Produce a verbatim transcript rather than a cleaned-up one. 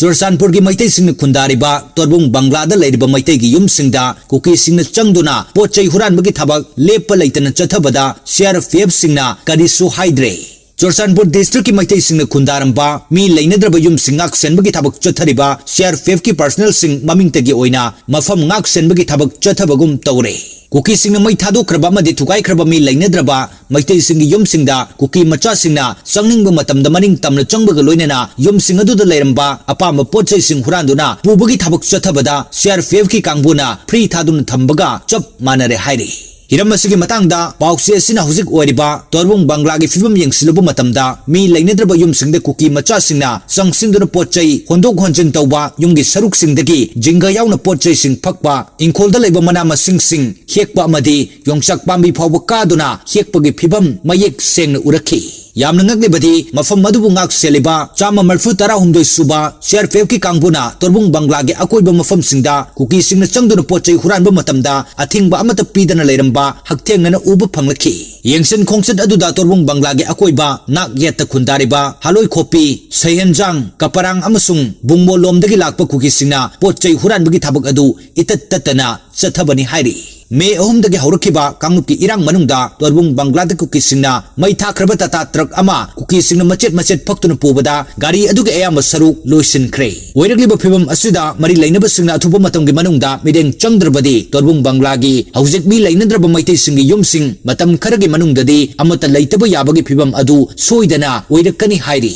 ꯆꯨꯔꯆꯥꯟꯄꯨꯔꯒꯤ ꯃꯩꯇꯩꯁꯤꯡꯅ ꯈꯨꯟꯗꯥꯔꯤꯕ ꯇꯣꯔꯕꯨꯡ ꯕꯪꯒ꯭ꯂꯥꯗ ꯂꯩꯔꯤꯕ ꯃꯩꯇꯩꯒꯤ ꯌꯨꯝꯁꯤꯡꯗ ꯀꯨꯀꯤꯁꯤꯡꯅ ꯆꯪꯗꯨꯅ ꯄꯣꯠ ꯆꯩ ꯍꯨꯔꯥꯟꯕꯒꯤ ꯊꯕꯛ ꯂꯦꯞꯄ ꯂꯩꯇꯅ ꯆꯠꯊꯕꯗ ꯁꯤ ꯑꯥꯔ ꯄꯤ ꯑꯦꯐꯁꯤꯡꯅ ꯀꯔꯤꯁꯨ ꯍꯥꯏꯗ꯭ꯔꯦ꯫ ꯆꯨꯔꯆꯥꯟꯄꯨꯔ ꯗꯤꯁꯇ꯭ꯔꯤꯛꯀꯤ ꯃꯩꯇꯩꯁꯤꯡꯅ ꯈꯨꯟꯗꯥꯔꯝꯕ ꯃꯤ ꯂꯩꯅꯗ꯭ꯔꯕ ꯌꯨꯝꯁꯤꯡ ꯉꯥꯛ ꯁꯦꯟꯕꯒꯤ ꯊꯕꯛ ꯆꯠꯊꯔꯤꯕ ꯁꯤ ꯑꯥꯔ ꯄꯤ ꯑꯦꯐꯀꯤ ꯄꯥꯔꯁꯅꯦꯜꯁꯤꯡ ꯃꯃꯤꯡꯇꯒꯤ ꯑꯣꯏꯅ ꯃꯐꯝ ꯉꯥꯛ ꯁꯦꯟꯕꯒꯤ ꯊꯕꯛ ꯆꯠꯊꯕꯒꯨꯝ ꯇꯧꯔꯦ꯫ ꯀꯨꯀꯤꯁꯤꯡꯅ ꯃꯩ ꯊꯥꯗꯣꯛꯈ꯭ꯔꯕ ꯑꯃꯗꯤ ꯊꯨꯒꯥꯏꯈ꯭ꯔꯕ ꯃꯤ ꯂꯩꯅꯗ꯭ꯔꯕ ꯃꯩꯇꯩꯁꯤꯡꯒꯤ ꯌꯨꯝꯁꯤꯡꯗ ꯀꯨꯀꯤ ꯃꯆꯥꯁꯤꯡꯅ ꯆꯪꯅꯤꯡꯕ ꯃꯇꯝꯗ ꯃꯅꯤꯡ ꯇꯝꯅ ꯆꯪꯕꯒ ꯂꯣꯏꯅꯅ ꯌꯨꯝꯁꯤꯡ ꯑꯗꯨꯗ ꯂꯩꯔꯝꯕ ꯑꯄꯥꯝꯕ ꯄꯣꯠ ꯆꯩꯁꯤꯡ ꯍꯨꯔꯥꯟꯗꯨꯅ ꯄꯨꯕꯒꯤ ꯊꯕꯛ ꯆꯠꯊꯕꯗ ꯁꯤ ꯑꯥꯔ ꯄꯤ ꯑꯦꯐꯀꯤ ꯀꯥꯡꯕꯨꯅ ꯐ꯭ꯔꯤ ꯊꯥꯗꯨꯅ ꯊꯝꯕꯒ ꯆꯞ ꯃꯥꯟꯅꯔꯦ ꯍꯥꯏꯔꯤ꯫ ꯍꯤꯔꯝ ꯑꯁꯤꯒꯤ ꯃꯇꯥꯡꯗ ꯄꯥꯎꯆꯦ ꯑꯁꯤꯅ ꯍꯧꯖꯤꯛ ꯑꯣꯏꯔꯤꯕ ꯇꯣꯔꯕꯨꯡ ꯕꯪꯒ꯭ꯂꯥꯒꯤ ꯐꯤꯕꯝ ꯌꯦꯡꯁꯤꯜꯂꯨꯕ ꯃꯇꯝꯗ ꯃꯤ ꯂꯩꯅꯗ꯭ꯔꯕ ꯌꯨꯝꯁꯤꯡꯗ ꯀꯨꯀꯤ ꯃꯆꯥꯁꯤꯡꯅ ꯆꯪꯁꯤꯟꯗꯨꯅ ꯄꯣꯠ ꯆꯩ ꯍꯣꯟꯗꯣꯛ ꯍꯣꯟꯖꯤꯟ ꯇꯧꯕ, ꯌꯨꯝꯒꯤ ꯁꯔꯨꯛꯁꯤꯡꯗꯒꯤ ꯖꯤꯡꯒ ꯌꯥꯎꯅ ꯄꯣꯠ ꯆꯩꯁꯤꯡ ꯐꯛꯄ, ꯏꯪꯈꯣꯜꯗ ꯂꯩꯕ ꯃꯅꯥ ꯃꯁꯤꯡꯁꯤꯡ ꯍꯦꯛꯄ ꯑꯃꯗꯤ ꯌꯣꯡꯆꯥꯛ ꯄꯥꯝꯕꯤ ꯐꯥꯎꯕ ꯀꯥꯗꯨꯅ ꯍꯦꯛꯄꯒꯤ ꯐꯤꯕꯝ ꯃꯌꯦꯛ ꯁꯦꯡꯅ ꯎꯔꯛꯈꯤ꯫ ꯌꯥꯝꯅ ꯉꯛꯂꯤꯕꯗꯤ ꯃꯐꯝ ꯑꯗꯨꯕꯨ ꯉꯥꯛ ꯁꯦꯜꯂꯤꯕ ꯆꯥꯝꯃ ꯃꯔꯤꯐꯨ ꯇꯔꯥꯍꯨꯝꯗꯣꯏ ꯁꯨꯕ ꯁꯤ ꯑꯥꯔ ꯄꯤ ꯑꯦꯐꯀꯤ ꯀꯥꯡꯕꯨꯅ ꯇꯣꯔꯕꯨꯡ ꯕꯪꯒ꯭ꯂꯥꯒꯤ ꯑꯀꯣꯏꯕ ꯃꯐꯝꯁꯤꯡꯗ ꯀꯨꯀꯤꯁꯤꯡꯅ ꯆꯪꯗꯨꯅ ꯄꯣꯠ ꯆꯩ ꯍꯨꯔꯥꯟꯕ ꯃꯇꯝꯗ ꯑꯊꯤꯡꯕ ꯑꯃꯠꯇ ꯄꯤꯗꯅ ꯂꯩꯔꯝꯕ ꯍꯛꯊꯦꯡꯅꯅ ꯎꯕ ꯐꯪꯂꯛꯈꯤ꯫ ꯌꯦꯡꯁꯤꯟ ꯈꯣꯡꯆꯠ ꯑꯗꯨꯗ ꯇꯣꯔꯕꯨꯡ ꯕꯪꯒ꯭ꯂꯥꯒꯤ ꯑꯀꯣꯏꯕ ꯅꯥꯛ ꯌꯦꯠꯇ ꯈꯨꯟꯗꯥꯔꯤꯕ ꯍꯥꯂꯣꯏꯈꯣꯄꯤ, ꯁꯩꯍꯦꯟꯖꯥꯡ, ꯀꯄꯔꯥꯡ ꯑꯃꯁꯨꯡ ꯕꯨꯡꯃꯣꯂꯣꯝꯗꯒꯤ ꯂꯥꯛꯄ ꯀꯨꯀꯤꯁꯤꯡꯅ ꯄꯣꯠ ꯆꯩ ꯍꯨꯔꯥꯟꯕꯒꯤ ꯊꯕꯛ ꯑꯗꯨ ꯏꯇꯠ ꯇꯠꯇꯅ ꯆꯠꯊꯕꯅꯤ ꯍꯥꯏꯔꯤ꯫ ꯃꯦ ꯑꯍꯨꯝꯗꯒꯤ ꯍꯧꯔꯛꯈꯤꯕ ꯀꯥꯡꯂꯨꯞꯀꯤ ꯏꯔꯥꯡ ꯃꯅꯨꯡꯗ ꯇꯣꯔꯕꯨꯡ ꯕꯪꯒ꯭ꯂꯥꯗ ꯀꯨꯀꯤꯁꯤꯡꯅ ꯃꯩ ꯊꯥꯈ꯭ꯔꯕ ꯇꯥꯇꯥ ꯇ꯭ꯔꯛ ꯑꯃ ꯀꯨꯀꯤꯁꯤꯡꯅ ꯃꯆꯦꯠ ꯃꯆꯦꯠ ꯐꯛꯇꯨꯅ ꯄꯨꯕꯗ ꯒꯥꯔꯤ ꯑꯗꯨꯒꯤ ꯑꯌꯥꯝꯕ ꯁꯔꯨꯛ ꯂꯣꯏꯁꯤꯟꯈ꯭ꯔꯦ꯫ ꯑꯣꯏꯔꯛꯂꯤꯕ ꯐꯤꯕꯝ ꯑꯁꯤꯗ ꯃꯔꯤ ꯂꯩꯅꯕꯁꯤꯡꯅ ꯑꯊꯨꯕ ꯃꯇꯝꯒꯤ ꯃꯅꯨꯡꯗ ꯃꯤꯠꯌꯦꯡ ꯆꯪꯗ꯭ꯔꯕꯗꯤ ꯇꯣꯔꯕꯨꯡ ꯕꯪꯒ꯭ꯂꯥꯒꯤ ꯍꯧꯖꯤꯛ ꯃꯤ ꯂꯩꯅꯗ꯭ꯔꯕ ꯃꯩꯇꯩꯁꯤꯡꯒꯤ ꯌꯨꯝꯁꯤꯡ ꯃꯇꯝ ꯈꯔꯒꯤ ꯃꯅꯨꯡꯗꯗꯤ ꯑꯃꯠꯇ ꯂꯩꯇꯕ ꯌꯥꯕꯒꯤ ꯐꯤꯕꯝ ꯑꯗꯨ ꯁꯣꯏꯗꯅ ꯑꯣꯏꯔꯛꯀꯅꯤ ꯍꯥꯏꯔꯤ꯫